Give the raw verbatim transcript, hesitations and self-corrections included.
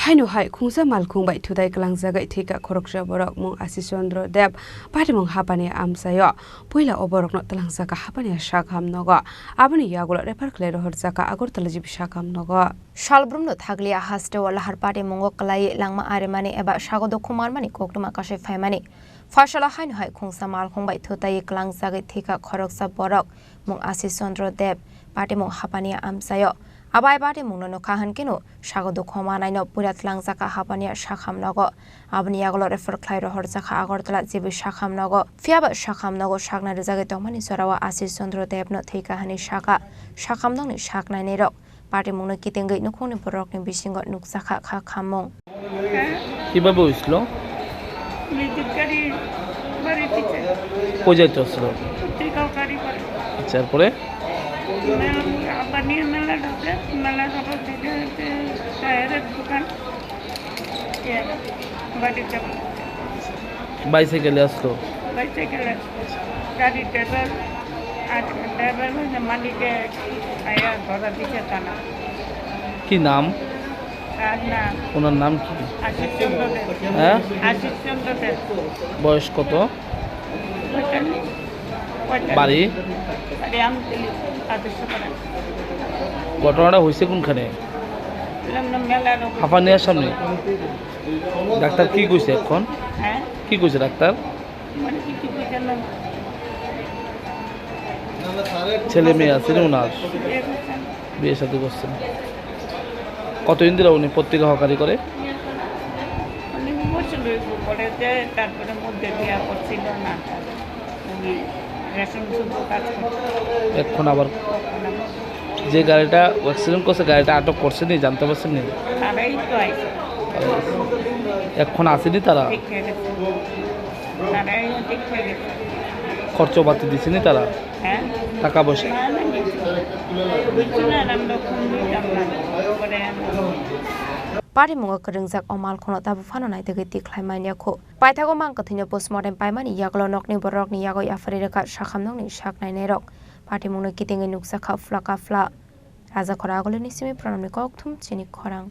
Haino hai khungsa malkhung bai thutai kwlangjagwi thwikha khoroksa borok, mung Ashish Chandra Deb, patimung hapani amchaio. Puila o borokno twlangjakha hapani sak hamnogo. Aboni yagulo refer khlai rohorjakha Agartala G B sak hamnogo. Salbrumno thakliya hasteo lahar patimungo kwlaiwi langma arimani eba sago dukhu manmani koktwma kasui phaimani. Phaisalo haino hai khungsa malkhung bai thutai kwlangjagwi thwikha khoroksa borok, mung Ashish Chandra Deb, patimung hapani amchaio. Abai patimungno nukha hwnkhe no sago dukhu manaino puila twlangjakha hapani sak hamnogo. Aboni yagulo refer khlai rohorjakha Agartala G B sak hamnogo. Phiyaba sak hamnogo saknai rwjagwi tongmani jorao Ashish Chandra Debno thwikha hwnwi sakha sak hamnokni saknainairok. Patimungno kitingwi nukhungni borokni bisingo nukjakha kha khammung. কিভাবে হয়েছিল? বিদ্যুৎ গাড়ি বাড়ি থেকে। কই যাইতে হচ্ছিল? পত্রিকা গাড়ি করে। আচ্ছা, এরপরে? মেলা, আবার নিয়ে মেলা ঢুকে, মেলা ঢুকে দিতে হচ্ছে চায়ের দোকান। এ, বাড়িতে। বাইসাইকেলে আসতো? বাইসাইকেলে আসতো। গাড়ির ড্রাইভার, আর ড্রাইভার মানে মালিকে আয়া ধরা দিছে টানা। কি নাম? আর না। ওনার নাম কি? আশিস চন্দ্র দেব। হ্যাঁ? আশিস চন্দ্র দেব। বয়স কত? পঁয়তাল্লিশ। পঁয়তাল্লিশ। বাড়ি? বাড়ি আমতলি, আদর্শ পাড়া। ঘটনাটা হয়েছে কোনখানে? এরকম মেলার ওপর। হাফানিয়ার সামনে? ডাক্তার কি কইছে এখন? হ্যাঁ? কি কইছে ডাক্তার? মানে কিছু কইছে না। ছেলে মেয়ে আছে রে ওনার? বিয়ে করছে। বিয়ে শাদী করছেন। কতদিন ধরে উনি পত্রিকা হকারি করে? অনেক বছর হইব, করে যে তারপরে মধ্যে বিয়া করছিল না, উনি রেশন শুধু কাজ করছে। এখন আবার তখন আবার যে গাড়িটা অ্যাক্সিডেন্ট করছে, গাড়িটা আটক করছেন নি, জানতে পারছেন নি? তারাই তো আইছে। এখন আসেনি তারা? ঠিক হয়ে গেছে। তারাই ঠিক হয়ে গেছে। খরচ পাতি দিছেনি তারা? হ্যাঁ? টাকা পয়সা? না, না, কিছু না। কিছু না, আমরা ফোন দিতাম না। পরে আমরা Parimungo kwrwngjak o malkhungno tabuk phano naitugwi tikhlai manya khu. Paithago mang kwthwino postmortem paimani yagulo nokni bororokni yago yapharwi rwkha sakhamnokni sak nainairok. Patimungno kitingwi nukjakha phlaka phla. Raja khoro agulini simi pranamni kokthum chini khorang.